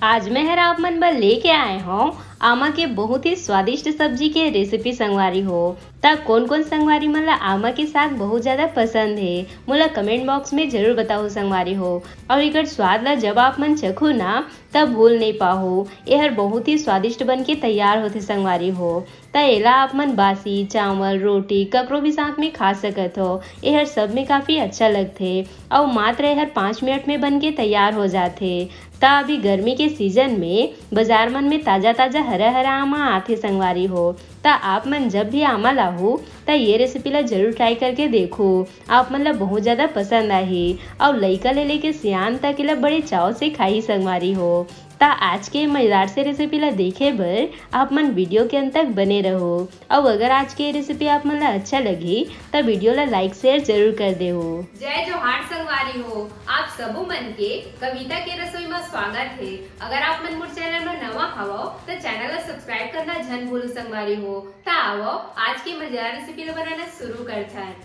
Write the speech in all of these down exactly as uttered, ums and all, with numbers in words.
आज मैं हर आप मन बर लेके आए हौं आमा के बहुत ही स्वादिष्ट सब्जी के रेसिपी संगवारी हो। त कोन कोन संगवारी मन ला आमा के साग बहुत ज्यादा पसंद हे, मोला कमेंट बॉक्स में जरूर बताहू संगवारी हो। अउ एकर स्वाद ला जब आप मन चखहू ना, तब भूल नइ पाहू। एहर बहुत ही स्वादिष्ट बन के तैयार होथे संगवारी हो। त एला आप मन बासी चावल, रोटी, ककरो भी साथ में खा सकत हो। एहर सब में काफी अच्छा लगथे। अउ मात्र एहर पाँच मिनट में बन के तैयार हो जाथे। त अभी गर्मी के सीजन में बाजार मन में ताजा ताजा हरा हरा आमा आथे संगवारी हो। त आप मन जब भी आमा लाहू, त ये रेसिपी ला जरूर ट्राई करके देखो। आप मन ला बहुत ज्यादा पसंद आही। अउ लइका ले लेके सियान तक एला बड़े चाव से खाही संगवारी हो। त आज के मजेदार से रेसिपी ला देखे बर आप मन वीडियो के अंत तक बने रहो। अउ अगर आज के रेसिपी आप मन ला अच्छा लगही, त वीडियो ला लाइक शेयर जरूर कर देहू। जय जोहार संगवारी हो, आप सबो मन के कविता के रसोई में स्वागत हे। अगर आप मन मोर चैनल में नवा हवो, त चैनल ला सब्सक्राइब करना झन भूलू संगवारी हो। त आवो, आज के मजेदार रेसिपी ला बनाना शुरू करथन।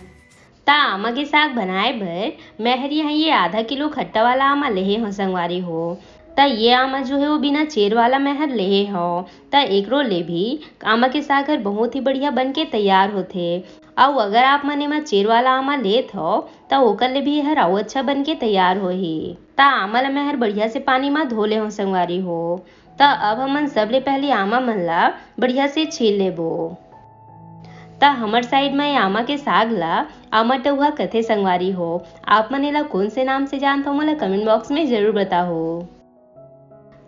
त आमा के साग बनाए बर मैं हर यहाँ ये आधा किलो खट्टा वाला आमा लेहे हौं संगवारी हो। त ये आमा जो हे वो बिना चेर वाला मैं हर लेहे हौं। त एकरो ले भी आमा के साग हर बहुत ही बढ़िया बन के तैयार होथे। अउ अगर आप मन एमा चेर वाला आमा लेत हव, त ओकर ले भी हर अउ अच्छा बन के तैयार होही। त आमा ल मैं हर बढ़िया से पानी म धो ले हौं संगवारी हो। त अब हमन सबले पहली आमा मन ला बढ़िया से छील लेबो। त हमर साइड म ये आमा के साग ला आमा टउहा कथे संगवारी हो। आप मन एला कोन से नाम से जानथव, मोला कमेंट बॉक्स में जरूर बताहू।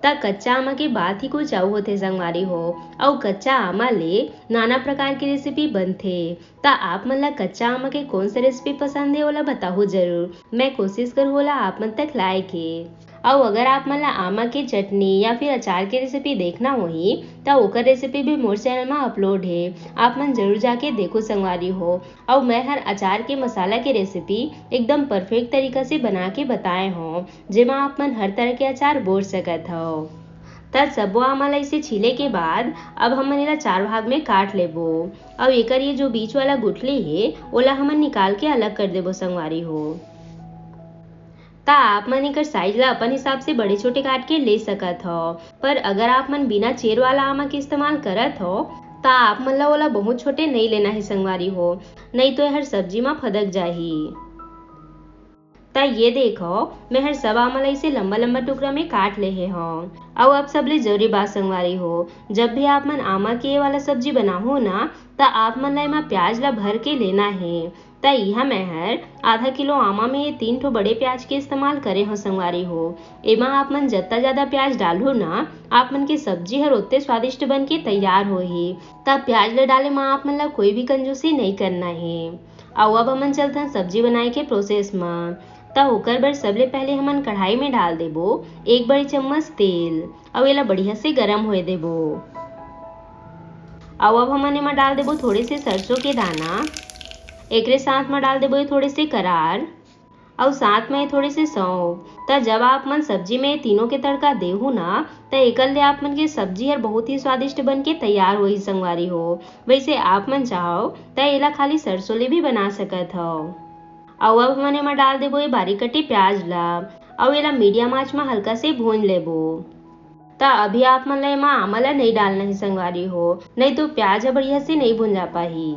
त कच्चा आमा के बात ही कुछ अउ होथे संगवारी हो। अउ कच्चा आमा ले नाना प्रकार के रेसिपी बनथे। त आप मन ला कच्चा आमा के कोन से रेसिपी पसंद हे, ओला बताहू जरूर। मैं कोशिश करूँ ओला आप मन तक लाए के। अउ अगर आप मन ला आमा के चटनी या फिर अचार के रेसिपी देखना होही, त ओकर रेसिपी भी मोर चैनल म अपलोड हे, आप मन जरूर जाके देखो संगवारी हो। अउ मैं हर अचार के मसाला के रेसिपी एकदम परफेक्ट तरीका से बना के बताए हौं, जेमा आप मन हर तरह के अचार बोर सकत हव। त सबो आमा ला इसे छीले के बाद अब हमन एला चार भाग में काट लेबो। अउ एकर ये जो बीच वाला गुठली हे, ओला हमन निकाल के अलग कर देबो संगवारी हो। त आप मन एकर साइज ला अपन हिसाब से बड़े छोटे काट के ले सकत हव, पर अगर आप मन बिना चेर वाला आमा के इस्तेमाल करत हव, त आप मन ला ओला बहुत छोटे नइ लेना हे संगवारी हो, नइ तो एहर सब्जी म फदक जाही। त ये देखव, मैं हर सब आमा ला इसे लंबा-लंबा टुकड़ा में काट लेहे हव। अउ अब सबले जरूरी बात संगवारी हो, जब भी आप मन आमा के ये वाला सब्जी बनाहू ना, त आप मन ला एमा प्याज ला भर के लेना हे। त इहाँ मैं हर आधा किलो आमा में ये तीन ठो बड़े प्याज के इस्तेमाल करे हव संगवारी हो। एमा आप मन जत्ता ज्यादा प्याज डालहू ना, आप मन के सब्जी हर ओत्ते स्वादिष्ट बन के तैयार होही। त प्याज ला डाले म आप मन ला कोई भी कंजूसी नइ करना हे। अउ अब हमन चलथन सब्जी बनाए के प्रोसेस म। त ओकर बर सबले पहले हमन कढ़ाई में डाल देबो एक बड़ी चम्मच तेल, अउ एला बढ़िया से गरम होए देबो। अउ अब हमन एमा डाल देबो थोड़े से सरसों के दाना, एकरे साथ म डाल देबो ये थोड़े से करार, अउ साथ में थोड़े से सौंफ। त जब आप मन सब्जी में तीनों के तड़का देहू ना, त एकर ले आप मन के सब्जी हर बहुत ही स्वादिष्ट बन के तैयार होही संगवारी हो। वैसे आप मन चाहो त एला खाली सरसों ले भी बना सकत हव। अउ अब हमन एमा डाल देबो ये बारीक कटे प्याज ला, अउ एला मीडियम आंच म हल्का से भूंज लेबो। त अभी आप मन ला एमा आमा ला नइ डालना हे संगवारी हो, नइ तो प्याज ह बढ़िया से नइ भुंजा पाही।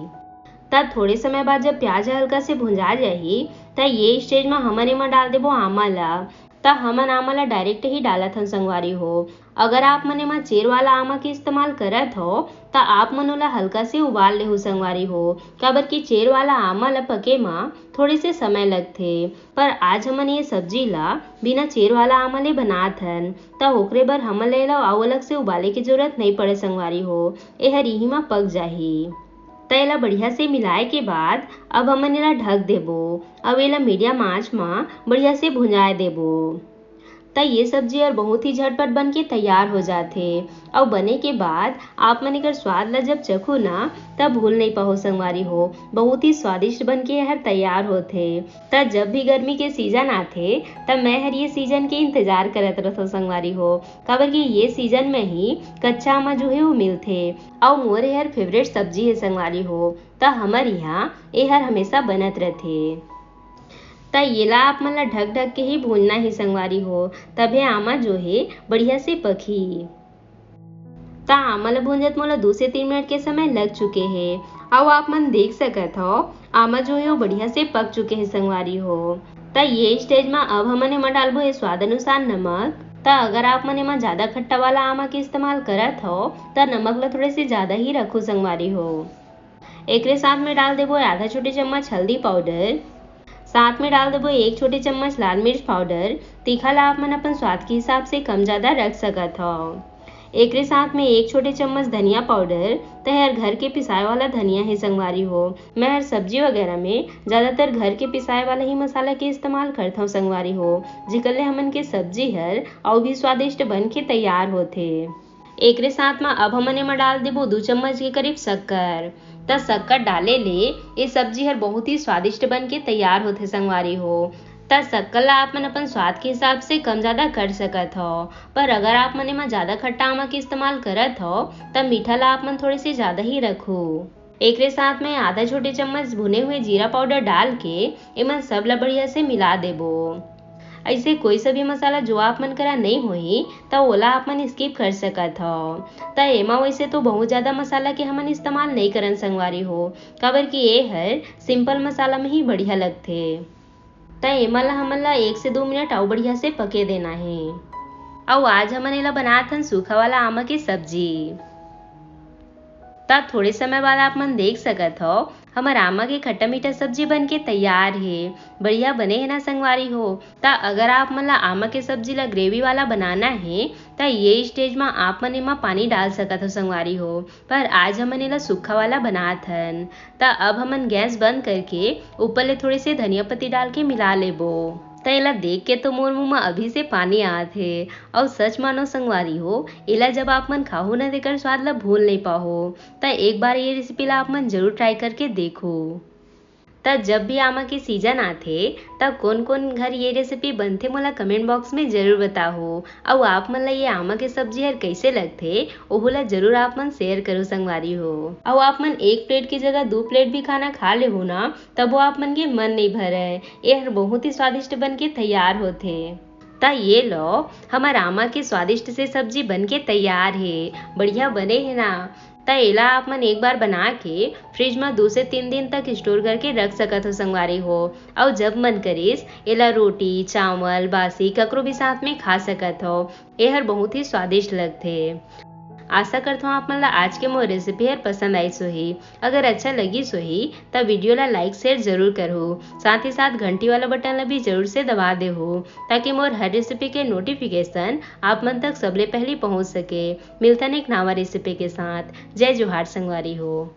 त थोड़े समय बाद जब प्याज ह हल्का से भुंजा जाही, त ये स्टेज म हमन एमा डाल देबो आमा ला। त हमन आमा ला डायरेक्ट ही डालत हन संगवारी हो। अगर आप मन एमा चेर वाला आमा के इस्तेमाल करत हो, त आप मन ओला हल्का से उबाल लेहू संगवारी हो, काबर कि चेर वाला आमा ला पके म थोड़े से समय लगथे। पर आज हमन ये सब्जी ला बिना चेर वाला आमा ले बनात हन, त ओकरे बर हमन ला एला अउ अलग से उबाले के जरूरत नइ पड़े संगवारी हो, एहर इही म पक जाही। त एला बढ़िया से मिलाए के बाद अब हमन एला ढक देबो, अउ एला मीडियम आंच म बढ़िया से भुंजाए देबो। त ये सब्जी हर बहुत ही झटपट बन के तैयार हो जाथे, अउ बने के बाद आप मन एकर स्वाद ला जब चखू ना, तब भूल नइ पाहू संगवारी हो, बहुत ही स्वादिष्ट बन के एहर तैयार होथे। त जब भी गर्मी के सीजन आथे, त मैं हर ये सीजन के इंतजार करत रथों संगवारी हो, काबर कि ये सीजन में ही कच्चा आमा जो हे वो मिलथे, अउ मोर एहर फेवरेट सब्जी हे संगवारी हो, त हमर इहाँ एहर हमेशा बनत रथे। त त येला आप मन ला ढक ढक के ही भूंजना हे संगवारी हो, तभे आमा जो हे बढ़िया से पकही। त आमा ला भूंजत मोला दू से तीन मिनट के समय लग चुके हे। अउ आप मन देख सकत हव, आमा जो हे वो बढ़िया से पक चुके हे संगवारी हो। त ये स्टेज मा अब हमन एमा डालबो हे स्वाद अनुसार नमक। त अगर आप मन एमा ज्यादा खट्टा वाला आमा के इस्तेमाल करत हव, त नमक ला थोड़े से ज्यादा ही रखो संगवारी हो। एकरे साथ में डाल देबो आधा छोटे चम्मच हल्दी पाउडर, साथ में डाल देबो एक छोटे चम्मच लाल मिर्च पाउडर। तीखा ला आप मन अपन स्वाद के हिसाब से कम ज्यादा रख सकत हव। एकरे साथ में एक छोटे चम्मच धनिया पाउडर, त हर घर के पिसाए वाला धनिया हे संगवारी हो। मैं हर सब्जी वगैरह में ज्यादातर घर के पिसाए वाला ही मसाला के इस्तेमाल करथव संगवारी हो, जेकर ले हमन के सब्जी हर अउ भी स्वादिष्ट बन के तैयार होथे। एकरे साथ म अब हमन एमा डाल देबो दू चम्मच के करीब शक्कर। त शक्कर डाले ले ये सब्जी हर बहुत ही स्वादिष्ट बन के तैयार होथे संगवारी हो। त शक्कर ला आप मन अपन स्वाद के हिसाब से कम ज्यादा कर सकत हव, पर अगर आप मन एमा ज्यादा खट्टा आमा के इस्तेमाल करत हव, त मीठा ला आप मन थोड़े से ज्यादा ही रखू। एकरे साथ में आधा छोटे चम्मच भुने हुए जीरा पाउडर डाल के एमन सब ला बढ़िया से मिला देबो। ऐसे कोई सा भी मसाला जो आप मन करा नहीं होही, त ओला आप मन स्किप कर सकत हव। त एमा वैसे तो बहुत ज्यादा मसाला के हमन इस्तेमाल नहीं करन संगवारी हो, काबर कि ये हर सिंपल मसाला में ही बढ़िया लगथे। त एमा ला हमन ला एक से दो मिनट अउ बढ़िया से पके देना हे। अउ आज हमन एला बनात हन सूखा वाला आमा के सब्जी। त थोड़े समय बाद आप मन देख सकत हव, हमर आमा के खट्टा मीठा सब्जी बन के तैयार हे। बढ़िया बने हे ना संगवारी हो। त अगर आप मन ला आमा के सब्जी ला ग्रेवी वाला बनाना हे, त ये स्टेज म आप मन एमा पानी डाल सकत हव संगवारी हो, पर आज हमन एला सूखा वाला बनात हन। त अब हमन गैस बंद करके ऊपर ले थोड़े से धनिया पत्ती डाल के मिला लेबो। त एला देख के तो मोर मुंह म अभी से पानी आत हे। अउ सच मानो संगवारी हो, एला जब आप मन खाहू न, तेकर स्वाद ला भूल नहीं पाहो। त एक बार ये रेसिपी ला आप मन जरूर ट्राई करके देखो। त जब भी आमा के सीजन आथे, त कोन कोन घर ये रेसिपी बनथे, मोला कमेंट बॉक्स में जरूर बताहो। अउ आप मन ला ये आमा के सब्जी हर कैसे लगथे, ओहू ला जरूर आप मन शेयर करो संगवारी हो। अउ आप मन एक प्लेट की जगह दू प्लेट भी खाना खा लेहू ना, तबो आप मन के मन नहीं भरय। ये हर बहुत ही स्वादिष्ट बन के तैयार होथे। त ये लो, हमर आमा के स्वादिष्ट से सब्जी बन के तैयार हे। बढ़िया बने हे ना? त एला आप मन एक बार बना के फ्रिज म दो से तीन दिन तक स्टोर करके रख सकत हो संगवारी हो। अउ जब मन करिस, एला रोटी, चावल, बासी ककरो भी साथ में खा सकत हो। एहर बहुत ही स्वादिष्ट लगथे। आशा करथों आप मन ला आज के मोर रेसिपी हर पसंद आइस होही। अगर अच्छा लगिस होही, त वीडियो ला लाइक शेयर जरूर करहू। साथ ही साथ घंटी वाला बटन ला भी जरूर से दबा देहू, ताकि मोर हर रेसिपी के नोटिफिकेशन आप मन तक सबले पहली पहुंच सके। मिलथन एक नवा रेसिपी के साथ। जय जोहार संगवारी हो।